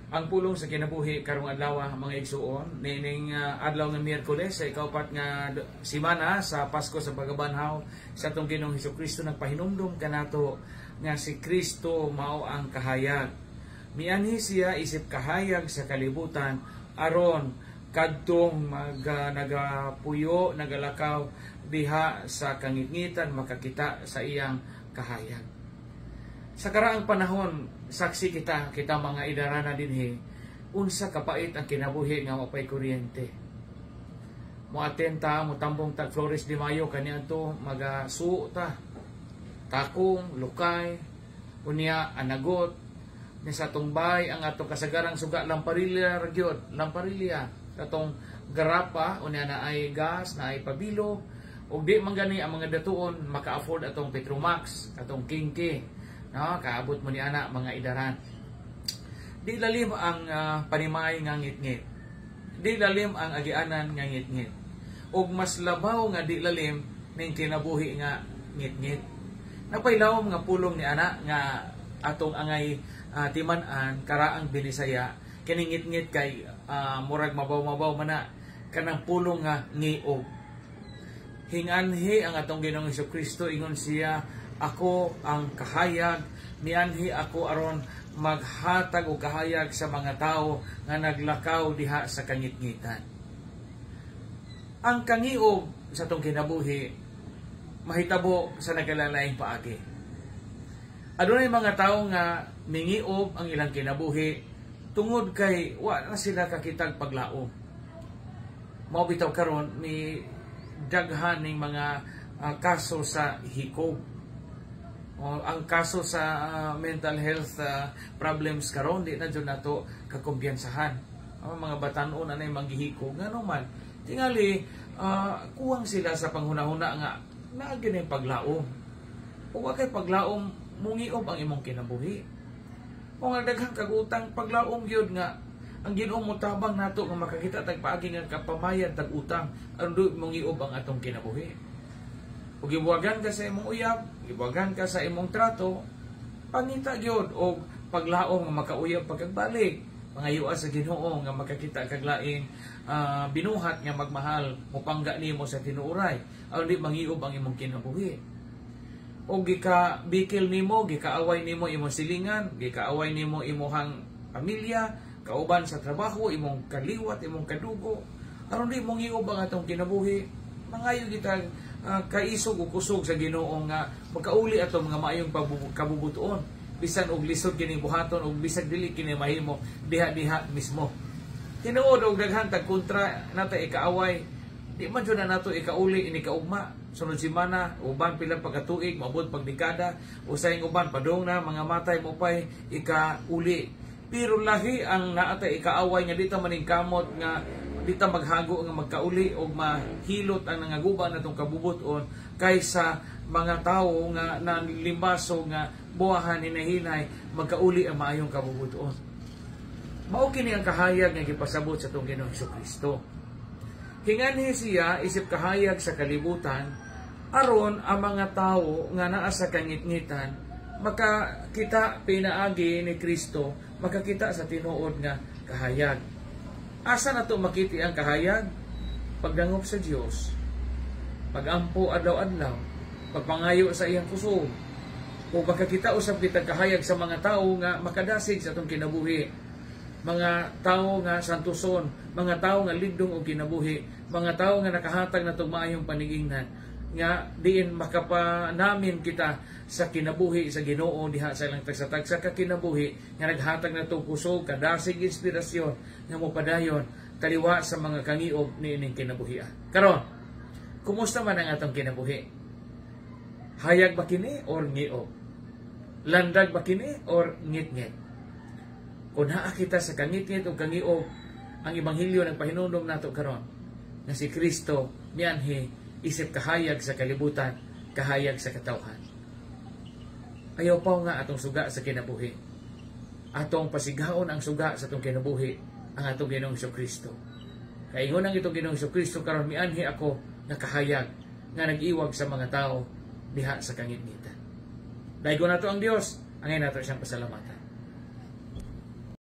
Ang pulong sa kinabuhi karong adlaw, mga igsuon, niining adlaw nga Miyerkules sa ikaupat nga simana sa Pasko sa Pagkabanhaw sa atong Ginoong Hesukristo, nagpahinumdum kanato nga si Kristo mao ang kahayag. Mianhi siya isip kahayag sa kalibutan aron kadtong nagapuyo, nagalakaw diha sa kangitngitan makakita sa iyang kahayag. Sa karaang panahon, saksi kita, kita mga idarana dinhi, unsa kapait ang kinabuhi nga mapay kuryente. Mo-attend ta, motambong tag Flores de Mayo kaniadto, magasuo ta. Takong, lukay, unya anagot, ni sa atong bay ang atong kasagarang suga lamparilya ra gyud, lamparilya sa atong garapa, unya na ay gas, na ay pabilo, ug di man gani ang mga datuon maka-afford atong Petromax, atong Kingkey. No, kaabot mo ni ana, mga idaran. Di lalim ang panimay nga ngitngit. Di lalim ang agianan nga ngitngit. Ug mas labaw nga di lalim ning kinabuhi nga ngitngit. Napailawom nga pulong ni ana nga atong angay timan-an karaang Binisaya, kining ngitngit kay murag mabaw-mabaw mana kanang pulong nga ngiog. Hinganhi ang atong Ginoong Kristo, ingon siya, "Ako ang kahayag, mianhi ako aron maghatag og kahayag sa mga tao nga naglakaw diha sa kangitngitan." Ang kangiob sa atong kinabuhi mahitabo sa nagkalalaing paagi. Adunay mga tao nga mingiob ang ilang kinabuhi tungod kay wa na sila kakitag paglaom. Mao bitaw karon ni daghan ning mga kaso sa hikog. O, ang kaso sa mental health problems karon di na jud nato kakumpiyansahan. Ang mga batan-on anay manggihikog, ngano man tingali kuwang sila sa panghunahuna nga naa gyud paglaom. Ug wa kay paglaom, mungiob ang imong kinabuhi. Kung ang daghang kag utang, paglaom gyud nga ang Ginoo motabang nato nga makakita tag paagi nga kapamayad tag utang aron di mongiob ang atong kinabuhi. Ug gibuwagan ka sa imong uyab, gibuwagan ka sa imong trato, pangita gyud og paglaom nga makauyab pagkagbalik. Pangayoa sa Ginoo nga makakita kag laing binuhat nga magmahal, mopangga nimo sa tinuoray aron di mangiob ang imong kinabuhi. O gika bikil nimo, gikaaway nimo imong silingan, gikaaway nimo imuhang pamilya, kauban sa trabaho, imong kaliwat, imong kadugo, aron di mongiob ang atong kinabuhi, mangayo kita kaisog ug kusog sa Ginoo nga makauli ato mga maayong kabubuton bisan og lisod kini buhaton og bisag dili kini mahimo diha-diha mismo. Tinuod og daghan tag kontra nata, ikaaway, di man jud na nato ikauli ini kaugma sunod semana, uban pila pagkatuig, moabot pag dekada, usay uban padung na mga matay mo pay ikauli. Pero lahi ang naatay ikaaway nga di ta maningkamot nga di ta maghago nga magkauli og mahilot ang nangaguba natong kabubuton kaysa mga tawo nga nalimbaso nga buwahan hinahinay magkauli ang maayong kabubuton. Mao kini ang kahayag nga gipasabot sa atong Ginoong Kristo. Hinganhi siya isip kahayag sa kalibutan aron ang mga tawo nga naa sa kangitngitan makakita pinaagi ni Kristo, makakita sa tinuod nga kahayag. Asa na to makiti ang kahayag? Pagdangop sa Dios, pagampo adlaw-adlaw, pagpangayo sa iyang kusog, o makakita usab kita kahayag sa mga tao nga makadasig sa atong kinabuhi. Mga tao nga santuson, mga tao nga ligdong og kinabuhi, mga tao nga nakahatag natong maayong panigingnan nga diin makapanamin kita sa kinabuhi sa Ginoo diha sa ilang tagsa-tagsa ka kinabuhi nga naghatag natong kusog, kadasig, inspirasyon nga mopadayon kaliwa sa mga kangiob niining kinabuhi. Karon, kumusta man ang atong kinabuhi? Hayag ba kini or ngiob? Landag ba kini or ngitngit? Kung naa kita sa kangitngit o kangiob, ang ebanghelyo nagpahinumdom nato karon nga si Kristo mianhi isip kahayag sa kalibutan, kahayag sa katawhan. Ayaw pa nga atong suga sa kinabuhi. Atong pasigaon ang suga sa atong kinabuhi, ang atong Ginoong Kristo. Kaingon ang itong Ginoong Kristo karon, "Mianhi ako nga kahayag nga nag-iwag sa mga tao diha sa kangitngitan." Daygon nato ang Dios, angay nato siyang pasalamatan.